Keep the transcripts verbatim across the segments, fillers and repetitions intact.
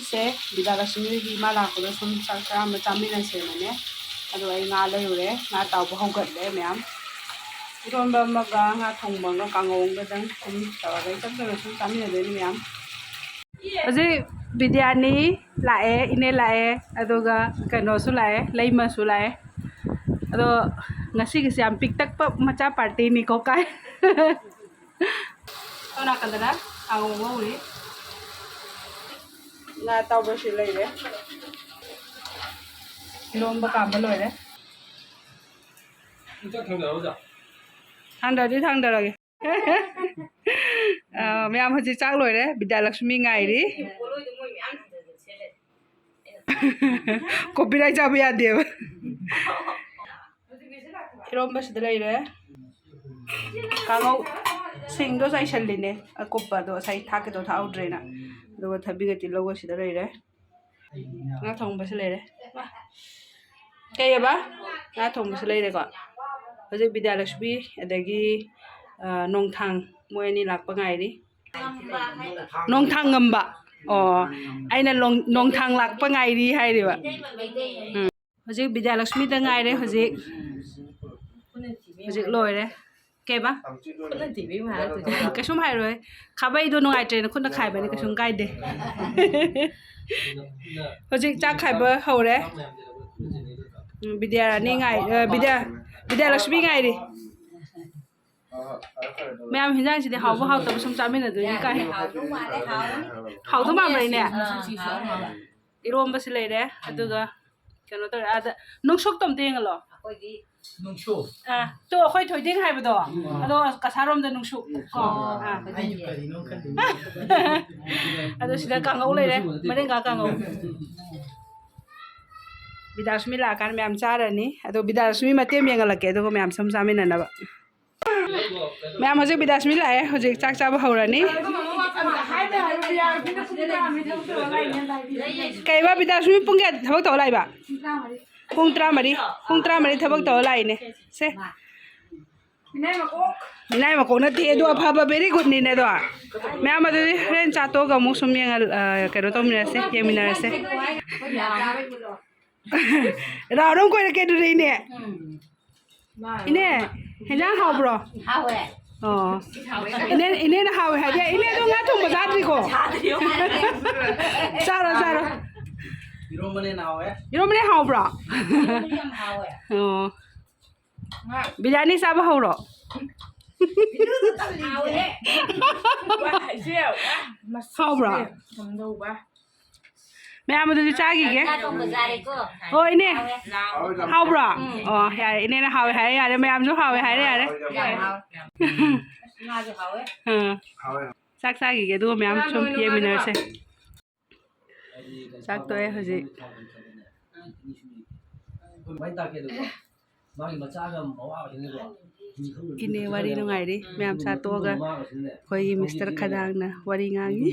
ꯁꯦ, ꯕꯤꯗ꯭ꯌꯥꯂꯛꯁꯃꯤꯒꯤ ꯏꯃꯥ ꯂꯥꯛꯄꯗ ꯁꯨꯝ ꯆꯥꯛ ꯆꯔꯥ ꯑꯃ ꯆꯥꯃꯤꯟꯅꯁꯦꯅꯅꯦ꯫ ꯑꯗꯣ ꯑꯩ ꯉꯥ ꯂꯩꯔꯨꯔꯦ, ꯉꯥ ꯇꯥꯎꯕ ꯍꯧꯒꯠꯂꯦ ꯃꯌꯥꯝ꯫ ꯏꯔꯣꯟꯕ ꯑꯃꯒ ꯉꯥ ꯊꯣꯡꯕ ꯑꯃꯒ ꯀꯥꯡꯉꯧ ꯑꯃꯒꯗꯪ ꯁꯨꯝ ꯇꯧꯔꯒ ꯏꯆꯝ ꯆꯝꯅ ꯁꯨꯝ ꯆꯥꯃꯤꯟꯅꯗꯣꯏꯅꯤ ꯃꯌꯥꯝ꯫ ꯍꯧꯖꯤꯛ ꯕꯤꯗ꯭ꯌꯥꯅꯤ ꯂꯥꯛꯑꯦ, ꯏꯅꯦ ꯂꯥꯛꯑꯦ, ꯑꯗꯨꯒ ꯀꯩꯅꯣꯁꯨ ꯂꯥꯛꯑꯦ, ꯂꯩꯃꯁꯨ ꯂꯥꯛꯑꯦ꯫ ꯑꯗꯣ ꯉꯁꯤꯒꯤꯁꯦ ꯌꯥꯝ ꯄꯤꯛꯇꯛꯄ ꯃꯆꯥ ꯄꯥꯔꯇꯤꯅꯤꯀꯣ ꯀꯥꯏ꯫ ꯁꯣꯝ ꯅꯥꯀꯟꯗꯅ ꯀꯥꯡꯉꯧ ꯉꯧꯔꯤ꯫ ꯉꯥ ꯑꯇꯥꯎꯕꯁꯨ ꯂꯩꯔꯦ꯫ ꯏꯔꯣꯝꯕ ꯀꯥꯝꯕ ꯂꯣꯏꯔꯦ꯫ ꯊꯥꯡꯗꯔꯗꯤ ꯊꯥꯡꯗꯔꯒꯦ꯫ ꯑ, ꯃꯌꯥꯝ ꯍꯧꯖꯤꯛ ꯆꯥꯛ ꯂꯣꯏꯔꯦ꯫ ꯕꯤꯗ꯭ꯌꯥꯂꯛꯁꯃꯤ ꯉꯥꯏꯔꯤ꯫ ꯀꯣꯄꯤꯔꯥꯏꯠ ꯆꯥꯕ ꯌꯥꯗꯦꯕ꯫ ꯏꯔꯣꯝꯕꯁꯤꯗ ꯂꯩꯔꯦ꯫ ꯀꯥꯡꯉꯧ ꯁꯤꯡꯗꯣ ꯆꯥꯏꯁꯜꯂꯤꯅꯦ꯫ ꯑꯀꯨꯞꯄꯗꯣ ꯉꯁꯥꯏ ꯊꯥꯛꯀꯦ ꯇꯧ ꯊꯥꯛꯍꯧꯗ꯭ꯔꯦꯅ꯫ ꯑꯗꯨꯒ ꯊꯕꯤꯒ ꯇꯤꯜꯍꯧꯒ ꯁꯤꯗ ꯂꯩꯔꯦ꯫ ꯉꯥ ꯊꯣꯡꯕꯁꯨ ꯂꯩꯔꯦ꯫ ꯀꯩꯑꯕ? ꯉꯥ ꯊꯣꯡꯕꯁꯨ ꯂꯩꯔꯦꯀꯣ꯫ ꯍꯧꯖꯤꯛ ꯕꯤꯗ꯭ꯌꯥꯂꯛꯁꯃꯤ ꯑꯗꯒꯤ, ꯑ, ꯅꯣꯡꯊꯥꯡ ꯃꯣꯏ ꯑꯅꯤ ꯂꯥꯛꯄ ꯉꯥꯏꯔꯤ꯫ ꯅꯣꯡꯊꯥꯡꯉꯝꯕ꯫ ꯑꯣ, ꯑꯩꯅ ꯂꯣꯡ-, ꯅꯣꯡꯊꯥꯡ ꯂꯥꯛꯄ ꯉꯥꯏꯔꯤ ꯍꯥꯏꯔꯤꯕ꯫ ꯎꯝ꯫ ꯍꯧꯖꯤꯛ ꯕꯤꯗ꯭ꯌꯥꯂꯛꯁꯃꯤꯗ ꯉꯥꯏꯔꯦ ꯍꯧꯖꯤꯛ꯫ ꯍꯧꯖꯤꯛ ꯂꯣꯏꯔꯦ꯫ ꯀꯩꯕ? ꯀꯩꯁꯨꯝ ꯍꯥꯏꯔꯣꯏ꯫ ꯈꯥꯕꯩꯗꯣ ꯅꯨꯡꯉꯥꯏꯇ꯭ꯔꯦꯅ ꯈꯨꯠꯅ ꯈꯥꯏꯕꯅꯤ, ꯀꯩꯁꯨꯝ ꯀꯥꯏꯗꯦ꯫ ꯍꯧꯖꯤꯛ ꯆꯥꯛ ꯈꯥꯏꯕ ꯍꯧꯔꯦ꯫ ꯎꯝ, ꯕꯤꯗ꯭ꯌꯥꯔꯥꯅꯤ ꯉꯥꯏ-, ꯑ, ꯕꯤꯗ꯭ꯌꯥ-, ꯕꯤꯗ꯭ꯌꯥꯂꯛꯁꯃꯤ ꯉꯥꯏꯔꯤ꯫ ꯃꯌꯥꯝ ꯍꯤꯟꯖꯥꯡꯁꯤꯗꯤ ꯍꯥꯎꯕ ꯍꯥꯎꯇꯕ ꯁꯨꯝ ꯆꯥꯃꯤꯟꯅꯗꯣꯏꯅꯤ ꯀꯥꯏ꯫ ꯍꯥꯎꯗꯧ ꯃꯥꯜꯂꯦ, ꯍꯥꯎꯅꯤ꯫ ꯏꯔꯣꯝꯕꯁꯤ ꯂꯩꯔꯦ, ꯑꯗꯨꯒ ꯀꯩꯅꯣ ꯇꯧꯔꯦ, ꯑꯥꯗ ꯅꯨꯡꯁꯨꯛꯇꯣ ꯑꯝꯇ ꯌꯦꯡꯍꯜꯂꯣ꯫ ꯑꯥ, ꯇꯣ ꯑꯩꯈꯣꯏ ꯊꯣꯏꯗꯤꯡ ꯍꯥꯏꯕꯗꯣ, ꯑꯗꯣ ꯀꯁꯥꯔꯣꯝꯗ ꯅꯨꯡꯁꯨꯛ ꯀꯣ꯫ ꯑꯥ꯫ ꯑꯗꯣ ꯁꯤꯗ ꯀꯥꯡꯉꯧ ꯂꯩꯔꯦ, ꯃꯔꯤꯡꯒꯥ ꯀꯥꯡꯉꯧ꯫ ꯕꯤꯗ꯭ꯌꯥꯂꯛꯁꯃꯤ ꯂꯥꯛꯑꯀꯥꯟꯗ ꯃꯌꯥꯝ ꯆꯥꯔꯅꯤ꯫ ꯑꯗꯣ ꯕꯤꯗ꯭ꯌꯥꯂꯛꯁꯃꯤ ꯃꯇꯦꯛ ꯑꯃ ꯌꯦꯡꯍꯜꯂꯛꯀꯦ, ꯑꯗꯨꯒ ꯃꯌꯥꯝ ꯁꯨꯝ ꯆꯥꯃꯤꯟꯅꯅꯕ꯫ ꯃꯌꯥꯝ ꯍꯧꯖꯤꯛ ꯕꯤꯗ꯭ꯌꯥꯂꯛꯁꯃꯤ ꯂꯥꯛꯑꯦ, ꯍꯧꯖꯤꯛ ꯆꯥꯛ ꯆꯥꯕ ꯍꯧꯔꯅꯤ꯫ ꯀꯩꯕ, ꯕꯤꯗ꯭ꯌꯥꯂꯛꯁꯃꯤ ꯄꯨꯡ ꯀꯌꯥꯗ ꯊꯕꯛ ꯇꯧꯔ ꯂꯥꯛꯏꯕ? ꯄꯨꯡ ꯇꯔꯥꯃꯔꯤ꯫ ꯄꯨꯡ ꯇꯔꯥꯃꯔꯤ ꯊꯕꯛ ꯇꯧꯔ ꯂꯥꯛꯏꯅꯦ꯫ ꯁꯦ꯫ ꯃꯤꯅꯥꯏ ꯃꯀꯣꯛ ꯅꯠꯇꯦ ꯑꯗꯣ, ꯑꯐꯕ, very goodꯅꯤꯅꯦ ꯑꯗꯣ꯫ ꯃꯌꯥꯝ, ꯑꯗꯨꯗꯤ ꯍꯣꯔꯦꯟ ꯆꯥ ꯇꯣꯛꯑꯒ ꯑꯃꯨꯛ ꯁꯨꯝ ꯌꯦꯡꯉ-, ꯑ, ꯀꯩꯅꯣ ꯇꯧꯃꯤꯟꯅꯔꯁꯦ, ꯌꯦꯡꯃꯤꯟꯅꯔꯁꯦ꯫ ꯔꯥꯎꯟ ꯑꯃ ꯀꯣꯏꯔꯛꯀꯦ ꯑꯗꯨꯗꯤ, ꯏꯅꯦ꯫ ꯏꯅꯦ, ꯍꯦꯟꯖꯥꯡ ꯍꯥꯎꯕ꯭ꯔꯣ? ꯍꯥꯎꯋꯦ꯫ ꯑꯣ꯫ ꯏꯅꯦ, ꯏꯅꯦꯅ ꯍꯥꯎꯋꯦ ꯍꯥꯏꯗꯤ, ꯏꯅꯦ ꯑꯗꯣ ꯉꯥ ꯊꯣꯡꯕ ꯆꯥꯗ꯭ꯔꯤꯀꯣ? ꯆꯥꯔꯣ, ꯆꯥꯔꯣ꯫ ꯏꯔꯣꯝꯕꯅ ꯍꯦꯟꯅ ꯍꯥꯎꯋꯦ꯫ ꯏꯔꯣꯝꯕꯅ ꯍꯥꯎꯕ꯭ꯔꯣ? ꯌꯥꯝ ꯍꯥꯎꯋꯦ꯫ ꯑꯣ꯫ ꯕꯤꯔꯌꯥꯅꯤ ꯆꯥꯕ ꯍꯧꯔꯣ꯫ ꯍꯥꯎꯕ꯭ꯔꯣ? ꯃꯌꯥꯝ ꯑꯗꯨꯗꯤ ꯆꯥꯈꯤꯒꯦ꯫ ꯉꯥ ꯊꯣꯡꯕ ꯆꯥꯔꯦꯀꯣ꯫ ꯍꯣꯏ, ꯏꯅꯦ꯫ ꯍꯥꯎꯕ꯭ꯔꯣ? ꯑꯣ, ꯌꯥꯔꯦ꯫ ꯏꯅꯦꯅ ꯍꯥꯎꯋꯦ ꯍꯥꯏꯔꯦ, ꯌꯥꯔꯦ꯫ ꯃꯌꯥꯝꯁꯨ ꯍꯥꯎꯋꯦ ꯍꯥꯏꯔꯦ, ꯌꯥꯔꯦ꯫ ꯌꯥꯝ ꯍꯥꯎꯋꯦ꯫ ꯉꯥꯁꯨ ꯍꯥꯎꯋꯦ꯫ ꯑꯥ꯫ ꯆꯥꯛ ꯆꯥꯈꯤꯒꯦ, ꯑꯗꯨꯒ ꯃꯌꯥꯝ ꯁꯨꯝ ꯌꯦꯡꯃꯤꯟꯅꯔꯁꯦ꯫ ꯆꯥꯛ ꯇꯣꯛꯑꯦ ꯍꯧꯖꯤꯛ꯫ ꯏꯅꯦ ꯋꯥꯔꯤ ꯅꯨꯡꯉꯥꯏꯔꯤ꯫ ꯃꯌꯥꯝ ꯆꯥ ꯇꯣꯛꯑꯒ ꯑꯩꯈꯣꯏꯒꯤ ꯃꯤꯁꯇꯔ ꯈꯗꯥꯡꯅ ꯋꯥꯔꯤ ꯉꯥꯡꯉꯤ꯫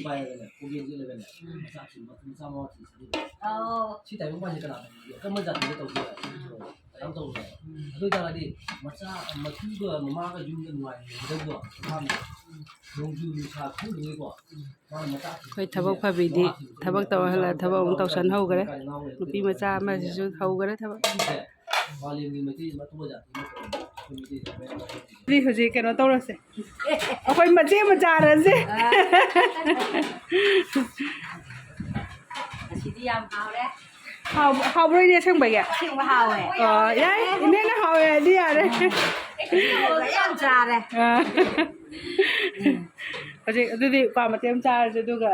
ꯑꯩꯈꯣꯏ ꯊꯕꯛ ꯐꯕꯤꯗꯤ ꯊꯕꯛ ꯇꯧꯔ ꯍꯜꯂꯛꯑ ꯊꯕꯛ ꯑꯃꯨꯛ ꯇꯧꯁꯟ ꯍꯧꯈ꯭ꯔꯦ꯫ ꯅꯨꯄꯤ ꯃꯆꯥ ꯑꯃꯁꯤꯁꯨ ꯍꯧꯈ꯭ꯔꯦ ꯊꯕꯛ꯫ ꯑꯗꯨꯗꯤ ꯍꯧꯖꯤꯛ ꯀꯩꯅꯣ ꯇꯧꯔꯁꯦ, ꯑꯩꯈꯣꯏ ꯃꯆꯦ ꯑꯃ ꯆꯥꯔꯁꯦ꯫ ꯑꯁꯤꯗꯤ ꯌꯥꯝ ꯍꯥꯎꯔꯦ꯫ ꯍꯥꯎ-, ꯍꯥꯎꯕ꯭ꯔꯣ, ꯏꯅꯦ, ꯑꯁꯦꯡꯕꯒꯤ? ꯑꯁꯦꯡꯕ ꯍꯥꯎꯋꯦ꯫ ꯑꯣ, ꯌꯥꯏ, ꯏꯅꯦꯅ ꯍꯥꯎꯋꯦ ꯍꯥꯏꯗꯤ ꯌꯥꯔꯦ꯫ ꯌꯥꯝ ꯆꯥꯔꯦ꯫ ꯑꯥ꯫ ꯍꯧꯖꯤꯛ ꯑꯗꯨꯗꯤ ꯎꯄꯥ ꯃꯇꯦꯛ ꯑꯃ ꯆꯥꯔꯁꯦ, ꯑꯗꯨꯒ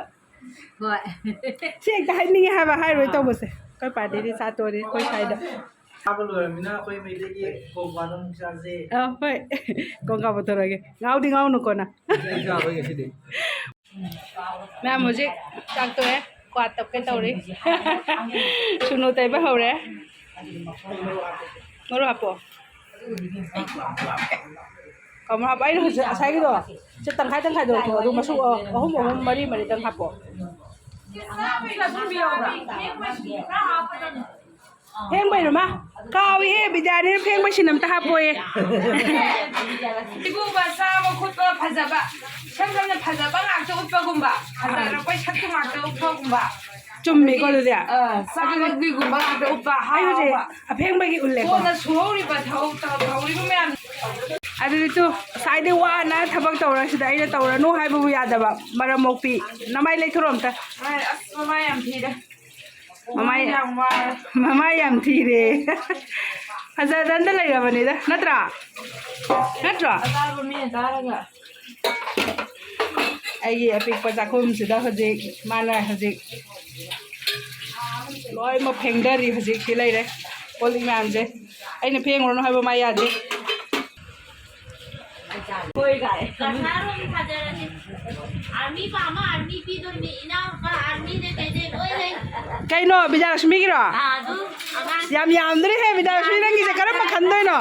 ꯍꯣꯏ꯫ ꯁꯤ ꯍꯦꯛꯇ ꯍꯥꯏꯅꯤꯡꯉꯦ ꯍꯥꯏꯕ ꯍꯥꯏꯔꯣꯏ ꯇꯧꯕꯁꯦ꯫ ꯑꯩꯈꯣꯏ ꯄꯥꯗꯩꯗꯤ ꯆꯥ ꯇꯣꯔꯦ ꯑꯩꯈꯣꯏ ꯁ꯭ꯋꯥꯏꯗ꯫ ꯆꯥꯕ ꯂꯣꯏꯔꯕꯅꯤꯅ ꯑꯩꯈꯣꯏ ꯃꯩꯇꯩꯒꯤ ꯀꯣꯡꯀꯥꯗꯣ ꯑꯃꯨꯛ ꯆꯥꯁꯦ꯫ ꯑ, ꯍꯣꯏ꯫ ꯀꯣꯡꯀꯥ ꯄꯨꯊꯣꯔꯛꯑꯒꯦ꯫ ꯉꯥꯎꯗꯤ ꯉꯥꯎꯅꯨꯀꯣ ꯅꯪ꯫ ꯑꯩ ꯆꯥꯔꯣꯏ ꯉꯁꯤꯗꯤ꯫ ꯃꯌꯥꯝ ꯍꯧꯖꯤꯛ ꯆꯥꯛ ꯇꯣꯛꯑꯦ꯫ ꯀ꯭ꯋꯥ ꯇꯞꯀꯦ ꯇꯧꯔꯤ꯫ ꯁꯨꯅꯨ ꯇꯩꯕ ꯍꯧꯔꯦ꯫ ꯃꯔꯨ ꯍꯥꯞꯄꯣ꯫ ꯀꯃꯥꯏ ꯍꯥꯞꯄ? ꯑꯩꯅ ꯍꯧꯖꯤꯛ ꯉꯁꯥꯏꯒꯤꯗꯣ, ꯁꯤ ꯇꯪꯈꯥꯏ ꯇꯪꯈꯥꯏꯗꯣ ꯂꯧꯊꯣꯛꯑꯣ, ꯑꯗꯨ ꯃꯁꯨ ꯑꯍꯨꯝ, ꯑꯍꯨꯝ, ꯃꯔꯤ, ꯃꯔꯤꯗꯪ ꯍꯥꯞꯄꯣ꯫ ꯐꯦꯡꯕꯩꯔꯣ, ꯃꯥ? ꯀꯥꯎꯏꯍꯦ, ꯕꯤꯗ꯭ꯌꯥꯅꯤꯅ ꯐꯦꯡꯕꯁꯤꯅ ꯑꯝꯇ ꯍꯥꯞꯄꯣꯌꯦ꯫ ꯁꯤꯒꯨꯝꯕ ꯆꯥꯕ ꯈꯣꯠꯄ ꯐꯖꯕ, ꯏꯁꯝ ꯁꯝꯅ ꯐꯖꯕ ꯉꯥꯛꯇ ꯎꯠꯄꯒꯨꯝꯕ, ꯐꯖꯔꯛꯄꯩ ꯁꯛꯇꯨ ꯉꯥꯛꯇ ꯎꯠꯄꯒꯨꯝꯕ꯫ ꯆꯨꯝꯃꯤꯀꯣ ꯑꯗꯨꯗꯤ? ꯑ, ꯆꯥꯕꯒꯤꯒꯨꯝꯕ ꯉꯥꯛꯇ ꯎꯠꯄ, ꯑꯩ ꯍꯧꯖꯤꯛ ꯍꯔꯥꯎꯕ꯫ ꯑꯐꯦꯡꯕꯒꯤ ꯎꯠꯂꯦꯀꯣ꯫ ꯀꯣꯟꯅ ꯁꯨꯍꯧꯔꯤꯕ ꯊꯧ-, ꯊꯧ-, ꯇꯧꯔꯤꯕ ꯃꯌꯥꯝ꯫ ꯑꯗꯨꯗꯤ ꯇꯨ, ꯉꯁꯥꯏꯗꯩ ꯋꯥꯅ ꯊꯕꯛ ꯇꯧꯔꯁꯤꯗ ꯑꯩꯅ ꯇꯧꯔꯅꯨ ꯍꯥꯏꯕꯕꯨ ꯌꯥꯗꯕ, ꯃꯔꯝ ꯃꯣꯛꯄꯤ꯫ ꯅꯃꯥꯏ ꯂꯩꯊꯣꯔꯛꯑꯣ ꯑꯝꯇ꯫ ꯑꯩ ꯑꯁ, ꯃꯃꯥꯏ ꯌꯥꯝ ꯊꯤꯔꯦ꯫ ꯃꯃꯥꯏ, ꯌꯥꯝ ꯋꯥꯔꯦ꯫ ꯃꯃꯥꯏ ꯌꯥꯝ ꯊꯤꯔꯦ꯫ ꯐꯖꯗꯅ ꯂꯩꯔꯕꯅꯤꯗ, ꯅꯠꯇ꯭ꯔꯥ? ꯅꯠꯇ꯭ꯔꯣ? ꯑꯆꯥꯕ ꯃꯤꯅ ꯆꯥꯔꯒ꯫ ꯑꯩꯒꯤ ꯑꯄꯤꯛꯄ ꯆꯥꯛꯈꯨꯝꯁꯤꯗ ꯍꯧꯖꯤꯛ ꯃꯥꯅ ꯍꯧꯖꯤꯛ ꯂꯣꯏꯅꯃꯛ ꯐꯦꯡꯊꯔꯤ꯫ ꯍꯧꯖꯤꯛ ꯁꯤ ꯂꯩꯔꯦ ꯀꯣꯜ ꯂꯤꯛ ꯃꯌꯥꯝꯁꯦ꯫ ꯑꯩꯅ ꯐꯦꯡꯉꯨꯔꯅꯨ ꯍꯥꯏꯕ ꯃꯥ ꯌꯥꯗꯦ꯫ ꯀꯁꯥꯔꯣꯝ ꯊꯥꯖꯔꯁꯤ꯫ ꯑꯥꯔꯃꯤ ꯄꯥꯝꯃ ꯑꯥꯔꯃꯤ ꯄꯤꯗꯣꯏꯅꯤ, ꯏꯅꯥꯎꯅꯨꯄꯥ ꯑꯥꯔꯃꯤꯅꯦ ꯀꯩꯅꯦ ꯂꯣꯏ ꯂꯩ꯫ ꯀꯩꯅꯣ, ꯕꯤꯖꯌꯂꯛꯁꯃꯤꯒꯤꯔꯣ? ꯑꯥ, ꯑꯗꯨ ꯑꯉꯥꯡ ꯌꯥꯝ ꯌꯥꯝꯗ꯭ꯔꯤꯍꯦ, ꯕꯤꯖꯌꯂꯛꯁꯃꯤ, ꯅꯪꯒꯤꯁꯦ ꯀꯔꯝꯕ ꯈꯟꯗꯣꯏꯅꯣ?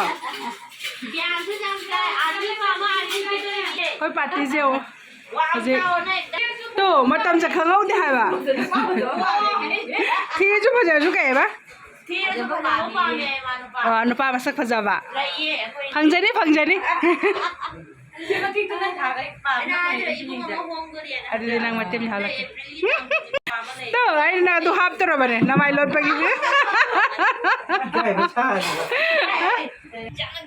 ꯒ꯭ꯌꯥꯟꯁꯨ ꯌꯥꯝ ꯇꯥꯏ, ꯑꯥꯔꯃꯤ ꯄꯥꯝꯃ ꯑꯥꯔꯃꯤ ꯄꯤꯗꯣꯏꯅꯤ꯫ ꯑꯩꯈꯣꯏ ꯄꯥꯔꯇꯤꯁꯦ ꯌꯦꯡꯉꯣ꯫ ꯍꯧꯖꯤꯛ ꯇꯣ, ꯃꯇꯝꯁꯦ ꯈꯪꯍꯧꯗꯦ ꯍꯥꯏꯕ꯫ ꯊꯤꯔꯁꯨ ꯐꯖꯔꯁꯨ ꯀꯩꯑꯕ? ꯊꯤꯔꯁꯨ ꯐꯖꯕ ꯄꯥꯝꯃꯦ, ꯃꯥ ꯅꯨꯄꯥ꯫ ꯑꯣ, ꯅꯨꯄꯥ ꯃꯁꯛ ꯐꯖꯕ꯫ ꯂꯩꯌꯦ, ꯑꯩꯈꯣꯏ꯫ ꯐꯪꯖꯅꯤ, ꯐꯪꯖꯅꯤ꯫ ꯁꯤ ꯃꯇꯤꯛꯇꯨꯅ ꯊꯥꯒꯩ ꯄꯥꯝꯃꯦ꯫ ꯑꯩꯅ ꯍꯥꯏꯗ꯭ꯔꯣ, ꯏꯕꯨꯡ ꯑꯃ ꯍꯣꯡꯗꯣꯔꯦꯅ꯫ ꯑꯗꯨꯗꯤ ꯅꯪ ꯃꯇꯦꯡ ꯍꯥꯜꯂꯛꯀꯦ꯫ ꯑꯦꯄ꯭ꯔꯤꯜꯒꯤ ꯇꯥꯡ ꯇꯔꯨꯛ ꯄꯥꯝꯃ ꯂꯩ꯫ ꯇꯣ, ꯑꯩꯅ ꯅꯪ ꯑꯗꯨ ꯍꯥꯞꯇꯣꯔꯕꯅꯦ, ꯅꯃꯥꯏ ꯂꯣꯠꯄꯒꯤ꯫ ꯏꯀꯥꯏꯕ ꯁꯥꯔꯤꯕ꯫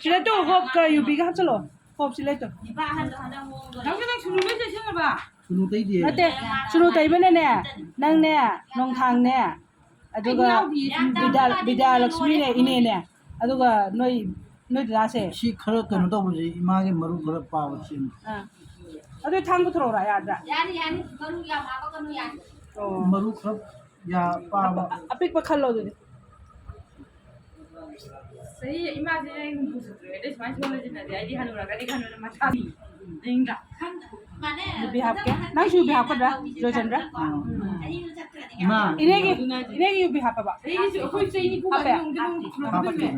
ꯁꯤꯗ ꯇꯣ, ꯍꯣꯞꯀ ꯌꯨꯕꯤꯒ ꯍꯥꯞꯆꯜꯂꯣ꯫ ꯍꯣꯞꯁꯤ ꯂꯩꯇꯣ꯫ ꯅꯪꯁꯨ ꯅꯪ ꯁꯨꯅꯨ ꯂꯣꯏ ꯆꯦꯁꯤꯜꯂꯕ? ꯁꯨꯅꯨ ꯇꯩꯗꯦ꯫ ꯅꯠꯇꯦ, ꯁꯨꯅꯨ ꯇꯩꯕꯅꯅꯦ, ꯅꯪꯅꯦ, ꯅꯣꯡꯊꯥꯡꯅꯦ, ꯑꯗꯨꯒ ꯑꯩ ꯌꯥꯎꯗꯤꯌꯦ, ꯁꯨꯅꯨ ꯇꯩꯗꯦ꯫ ꯕꯤꯗ꯭ꯌꯥ-, ꯕꯤꯗ꯭ꯌꯥꯂꯛꯁꯃꯤꯅꯦ, ꯏꯅꯦꯅꯦ, ꯑꯗꯨꯒ ꯅꯣꯏ, ꯅꯣꯏ ꯗꯗꯥꯁꯦ꯫ ꯁꯤ ꯈꯔ ꯀꯩꯅꯣ ꯇꯧꯕꯁꯦ ꯏꯃꯥꯒꯤ ꯃꯔꯨ ꯈꯔ ꯄꯥꯕ ꯁꯦꯝ꯫ ꯑꯥ꯫ ꯑꯗꯨ ꯊꯥꯡ ꯄꯨꯊꯣꯔꯛꯎꯔꯥ, ꯌꯥꯗ꯭ꯔꯥ? ꯌꯥꯅꯤ, ꯌꯥꯅꯤ꯫ ꯃꯔꯨ ꯌꯥꯝ ꯍꯥꯞꯄꯛꯀꯅꯨ, ꯌꯥꯅꯤ꯫ ꯑꯣ꯫ ꯃꯔꯨ ꯈꯔ ꯌꯥ-, ꯄꯥꯕ꯫ ꯑꯄꯤꯛꯄ ꯈꯜꯂꯣ ꯑꯗꯨꯗꯤ꯫ ꯆꯍꯤ ꯏꯃꯥꯁꯦ ꯆꯍꯤ ꯍꯨꯝꯐꯨ ꯁꯨꯗ꯭ꯔꯤꯉꯩꯗ ꯁꯨꯃꯥꯏꯅ ꯁꯣꯜꯂꯁꯤꯅꯗꯤ ꯑꯩꯗꯤ ꯍꯅꯨꯔꯛꯀꯅꯤ ꯈꯟꯕꯗ ꯃꯊꯥ ꯁꯥꯏ꯫ ꯅꯤꯡꯗ꯭ꯔꯥ? ꯌꯨꯕꯤ ꯍꯥꯞꯀꯦ꯫ ꯅꯪꯁꯨ ꯌꯨꯕꯤ ꯍꯥꯞꯀꯗ꯭ꯔꯥ, ꯖꯣꯏꯆꯟꯗ꯭ꯔ? ꯏꯃꯥ꯫ ꯏꯅꯦꯒꯤ, ꯏꯅꯦꯒꯤ ꯌꯨꯕꯤ ꯍꯥꯞꯄꯕ? ꯆꯍꯤꯁꯨ ꯑꯩꯈꯣꯏ ꯆꯍꯤ ꯅꯤꯐꯨ ꯍꯥꯞꯄꯦ? ꯍꯥꯞꯄꯛꯀꯦ꯫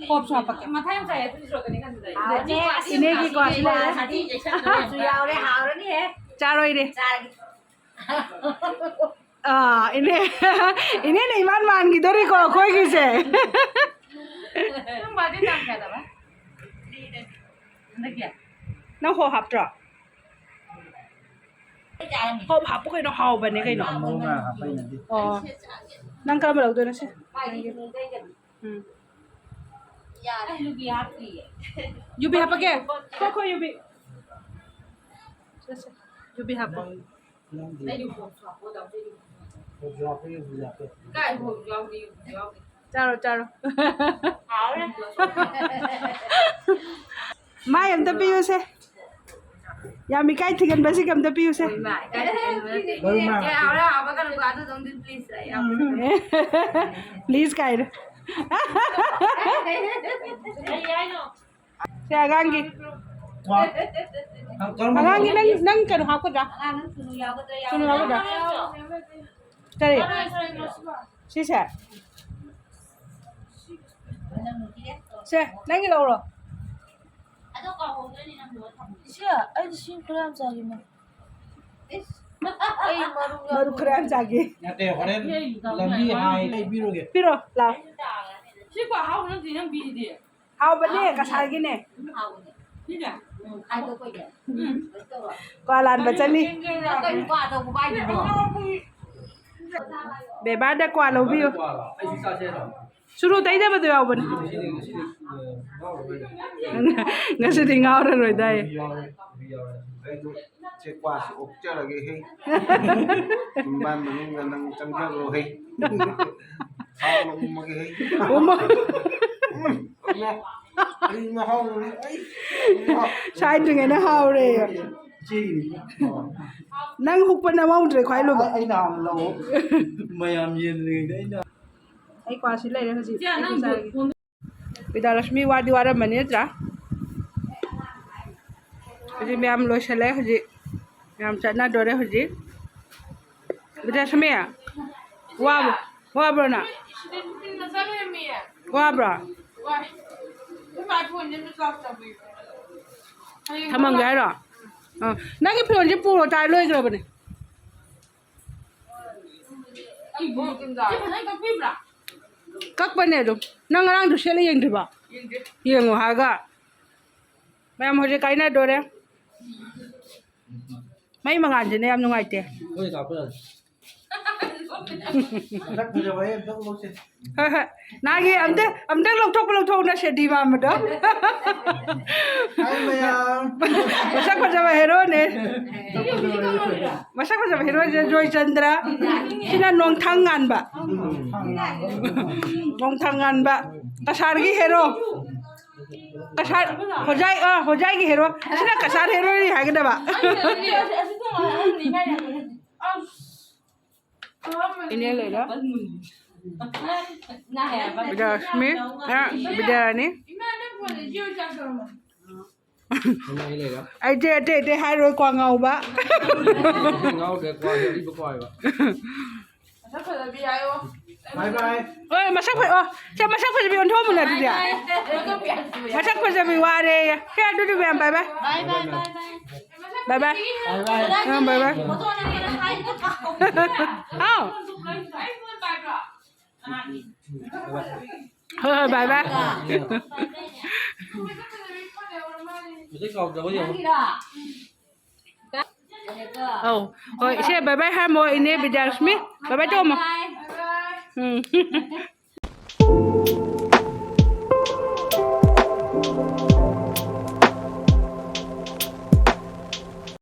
ꯍꯣꯞꯁꯨ ꯍꯥꯞꯄꯛꯀꯦ꯫ ꯃꯊꯥ ꯌꯥꯝ ꯁꯥꯏ ꯑꯗꯨꯗꯤ ꯁꯣꯔꯛꯀꯅꯤ ꯈꯟꯕꯗ ꯑꯩ꯫ ꯏꯅꯦꯒꯤꯀꯣ, ꯁꯤ ꯂꯩꯔꯦ꯫ ꯌꯥꯎꯔꯦ, ꯍꯥꯎꯔꯅꯤꯍꯦ꯫ ꯆꯥꯔꯣꯏꯔꯦ꯫ ꯆꯥꯔꯒꯦ꯫ ꯑꯥ, ꯏꯅꯦ꯫ ꯏꯅꯦꯅ ꯏꯃꯥꯟ ꯃꯥꯟꯈꯤꯗꯣꯔꯤꯀꯣ ꯑꯩꯈꯣꯏꯒꯤꯁꯦ꯫ ꯅꯪ ꯍꯣꯞ ꯍꯥꯞꯇ꯭ꯔꯣ? ꯍꯣꯞ ꯍꯥꯞꯄꯨ ꯀꯩꯅꯣ, ꯍꯥꯎꯕꯅꯦ ꯀꯩꯅꯣ꯫ ꯑꯣ, ꯅꯪ ꯀꯔꯝꯕ ꯂꯧꯗꯣꯏꯅꯣ ꯁꯦ? ꯎꯝ꯫ ꯌꯨꯕꯤ ꯍꯥꯞꯄꯛꯀꯦ꯫ ꯈꯣ, ꯈꯣ, ꯌꯨꯕꯤ꯫ ꯁꯦ, ꯁꯦ꯫ ꯌꯨꯕꯤ ꯍꯥꯞꯄꯣ꯫ ꯆꯥꯔꯣ, ꯆꯥꯔꯣ꯫ ꯃꯥꯏ ꯑꯝꯇ ꯄꯤꯌꯨꯁꯦ꯫ ꯌꯥꯝ ꯏꯀꯥꯏ ꯊꯤꯒꯟꯕꯁꯤꯒ ꯑꯝꯇ ꯄꯤꯌꯨꯁꯦ꯫ ꯄ꯭ꯂꯤꯖ ꯀꯥꯏꯅ꯫ ꯁꯦ, ꯑꯉꯥꯡꯒꯤ꯫ ꯑꯉꯥꯡꯒꯤ ꯅꯪ, ꯅꯪ ꯀꯩꯅꯣ ꯍꯥꯞꯀꯗ꯭ꯔꯥ? ꯁꯨꯅꯨ ꯌꯥꯎꯒꯗ꯭ꯔꯥ? ꯀꯔꯤ? ꯁꯤꯁꯦ? ꯁꯦ, ꯅꯪꯒꯤ ꯂꯧꯔꯣ꯫ ꯏꯆꯦ, ꯑꯩꯗꯤ ꯁꯤ ꯈꯔ ꯌꯥꯝ ꯆꯥꯒꯦ, ꯃꯔꯨ꯫ ꯑꯩ ꯃꯔꯨ ꯌꯥꯎꯗꯦ꯫ ꯃꯔꯨ ꯈꯔ ꯌꯥꯝ ꯆꯥꯒꯦ꯫ ꯅꯠꯇꯦ, ꯍꯣꯔꯦꯟ ꯂꯝꯕꯤ ꯍꯥꯏ ꯂꯩꯕꯤꯔꯨꯒꯦ꯫ ꯄꯤꯔꯣ, ꯂꯥꯎ꯫ ꯁꯤ ꯀꯣ ꯑꯍꯥꯎꯕ ꯅꯠꯇꯦ ꯅꯪ ꯄꯤꯔꯤꯗꯤ꯫ ꯍꯥꯎꯕꯅꯦ, ꯀꯁꯥꯔꯒꯤꯅꯦ꯫ ꯁꯤꯅꯦ? ꯎꯝ꯫ ꯀ꯭ꯋꯥ ꯂꯥꯟꯕ ꯆꯠꯂꯤ꯫ ꯀꯩꯅꯣ ꯀ꯭ꯋꯥ ꯑꯆꯧꯕ ꯄꯥꯏꯗꯨꯕꯣ? ꯕꯦꯕꯥꯔꯗ ꯀ꯭ꯋꯥ ꯂꯧꯕꯤꯌꯨ꯫ ꯑꯩꯁꯨ ꯆꯥꯁꯦ ꯍꯥꯏꯔꯣ? ꯆꯨꯔꯨ ꯇꯩꯗꯕꯗꯣ ꯌꯥꯎꯕꯅꯦ꯫ ꯉꯁꯤꯗꯤ ꯉꯥꯎꯔꯔꯣꯏꯗꯥꯏ꯫ ꯆꯦ ꯀ꯭ꯋꯥꯁꯨ ꯑꯣꯛꯆꯔꯒꯦꯍꯦ꯫ ꯆꯤꯝꯕꯥꯟ ꯃꯅꯨꯡꯗ ꯅꯪ ꯆꯪꯖꯈ꯭ꯔꯣꯍꯦ꯫ ꯍꯥꯎꯅ ꯎꯝꯃꯒꯦꯍꯦ꯫ ꯎꯝꯃꯣ꯫ ꯎꯝ, ꯎꯝꯃꯣ꯫ ꯑꯩ ꯃꯍꯥꯎ ꯂꯧꯅꯤꯡ-, ꯑꯩ ꯃꯍꯥꯎ꯫ ꯁꯥꯏꯗ꯭ꯔꯤꯉꯩꯅ ꯍꯥꯎꯔꯦ꯫ ꯆꯦꯒꯤꯅꯤ꯫ ꯅꯪ ꯍꯨꯛꯄ ꯅꯃꯧꯗ꯭ꯔꯦ ꯈ꯭ꯋꯥꯏ ꯂꯨꯕ꯫ ꯑꯩ, ꯑꯩꯅ ꯍꯥꯟꯅ ꯂꯧ꯫ ꯃꯌꯥꯝ ꯌꯦꯟꯗ꯭ꯔꯤꯉꯩꯗ ꯑꯩꯅ꯫ ꯑꯩ ꯀ꯭ꯋꯥꯁꯤ ꯂꯩꯔꯦ ꯍꯧꯖꯤꯛ꯫ ꯏꯆꯦ, ꯅꯪ ꯑꯩ ꯆꯥꯔꯒꯦ꯫ ꯐꯣꯟ ꯕꯤꯗ꯭ꯌꯥꯂꯛꯁꯃꯤ ꯋꯥꯗꯤ ꯋꯥꯔꯝꯃꯅꯤ ꯅꯠꯇ꯭ꯔꯥ? ꯍꯧꯖꯤꯛ ꯃꯌꯥꯝ ꯂꯣꯏꯁꯤꯜꯂꯦ, ꯍꯧꯖꯤꯛ ꯃꯌꯥꯝ ꯆꯠꯅꯗꯣꯔꯦ ꯍꯧꯖꯤꯛ꯫ ꯕꯤꯗ꯭ꯌꯥꯂꯛꯁꯃꯤ, ꯋꯥꯕ꯭ꯔꯣ? ꯋꯥꯕ꯭ꯔꯣ ꯅꯪ? ꯋꯥꯕ꯭ꯔꯣ? ꯊꯝꯃꯝꯒꯦ ꯍꯥꯏꯔꯣ? ꯑ, ꯅꯪꯒꯤ ꯐꯤꯔꯣꯜꯁꯦ ꯄꯨꯔꯣ, ꯇꯥꯏ ꯂꯣꯏꯈ꯭ꯔꯕꯅꯦ꯫ ꯀꯛꯄꯅꯦ ꯑꯗꯨꯝ꯫ ꯅꯪ ꯉꯔꯥꯡꯗꯣ ꯁꯦꯠꯂ ꯌꯦꯡꯗ꯭ꯔꯤꯕꯣ? ꯌꯦꯡꯉꯨ ꯍꯥꯏꯔꯒ꯫ ꯃꯌꯥꯝ ꯍꯧꯖꯤꯛ ꯀꯥꯏꯅꯗꯣꯔꯦ꯫ ꯃꯩ ꯃꯉꯥꯜꯁꯤꯅ ꯌꯥꯝ ꯅꯨꯡꯉꯥꯏꯇꯦ꯫ ꯍꯣꯏ, ꯀꯥꯞꯄ ꯌꯥꯅꯤ꯫ ꯃꯁꯛ ꯐꯖꯕ ꯑꯩ ꯑꯝꯇ ꯂꯧꯁꯦ꯫ ꯍꯣꯏ, ꯍꯣꯏ꯫ ꯅꯍꯥꯟꯒꯤ ꯑꯝꯇ, ꯑꯝꯇꯪ ꯂꯧꯊꯣꯛꯄ ꯂꯧꯊꯣꯛꯎꯅ ꯁꯦꯗꯤ ꯃꯥꯟꯕꯗꯣ꯫ ꯍꯥꯏ ꯃꯌꯥꯝ꯫ ꯃꯁꯛ ꯐꯖꯕ ꯍꯦꯔꯣꯅꯦ꯫ ꯃꯁꯛ ꯐꯖꯕ ꯍꯦꯔꯣꯁꯦ ꯖꯣꯏꯆꯟꯗ꯭ꯔ꯫ ꯁꯤꯅ ꯅꯣꯡꯊꯥꯡ ꯉꯥꯟꯕ꯫ ꯅꯣꯡꯊꯥꯡ ꯉꯥꯟꯕ꯫ ꯀꯁꯥꯔꯒꯤ ꯍꯦꯔꯣ꯫ ꯀꯁꯥꯔ, ꯍꯣꯖꯥꯏ, ꯑ, ꯍꯣꯖꯥꯏꯒꯤ ꯍꯦꯔꯣ꯫ ꯁꯤꯅ ꯀꯁꯥꯔ ꯍꯦꯔꯣꯅꯤ ꯍꯥꯏꯒꯗꯕ꯫ ꯏꯅꯦ ꯂꯩꯔꯦ꯫ ꯕꯤꯗ꯭ꯌꯥꯂꯛꯁꯃꯤ, ꯑ, ꯕꯤꯗ꯭ꯌꯥꯔꯥꯅꯤ꯫ ꯑꯩꯗꯤ ꯑꯇꯩ ꯑꯇꯩ ꯍꯥꯏꯔꯣꯏ, ꯀ꯭ꯋꯥ ꯉꯥꯎꯕ꯫ ꯉꯥꯎꯗꯦ, ꯀ꯭ꯋꯥ ꯑꯔꯤꯕ ꯀ꯭ꯋꯥ ꯍꯥꯏꯕ꯫ ꯕꯥꯏ ꯕꯥꯏ꯫ ꯍꯣꯏ, ꯃꯁꯛ ꯐ-, ꯑꯣ, ꯁꯦ, ꯃꯁꯛ ꯐꯖꯕꯤ ꯑꯣꯟꯊꯣꯛꯑꯝꯃꯨꯅꯦ ꯑꯗꯨꯗꯤ꯫ ꯃꯁꯛ ꯐꯖꯕꯤ ꯋꯥꯔꯦꯌꯦ꯫ ꯁꯦ, ꯑꯗꯨꯗꯤ ꯃꯌꯥꯝ ꯕꯥꯏ ꯕꯥꯏ꯫ ꯕꯥꯏ ꯕꯥꯏ, ꯕꯥꯏ ꯕꯥꯏ꯫ ꯕꯥꯏ ꯕꯥꯏ꯫ ꯕꯥꯏ ꯕꯥꯏ꯫ ꯑꯥ, ꯕꯥꯏ ꯕꯥꯏ꯫ ꯍꯥꯎ꯫ ꯍꯣꯏ, ꯍꯣꯏ, ꯕꯥꯏ ꯕꯥꯏ꯫ ꯍꯧꯖꯤꯛ ꯀꯥꯎꯗꯕ ꯌꯦꯡꯉꯣ꯫ ꯑꯧ, ꯍꯣꯏ, ꯏꯆꯦ, ꯕꯥꯏ ꯕꯥꯏ ꯍꯥꯏꯔꯝꯃꯣ, ꯏꯅꯦ ꯕꯤꯗ꯭ꯌꯥꯂꯛꯁꯃꯤ꯫ ꯕꯥꯏ ꯕꯥꯏ ꯇꯧꯔꯝꯃꯣ꯫ ꯎꯝ꯫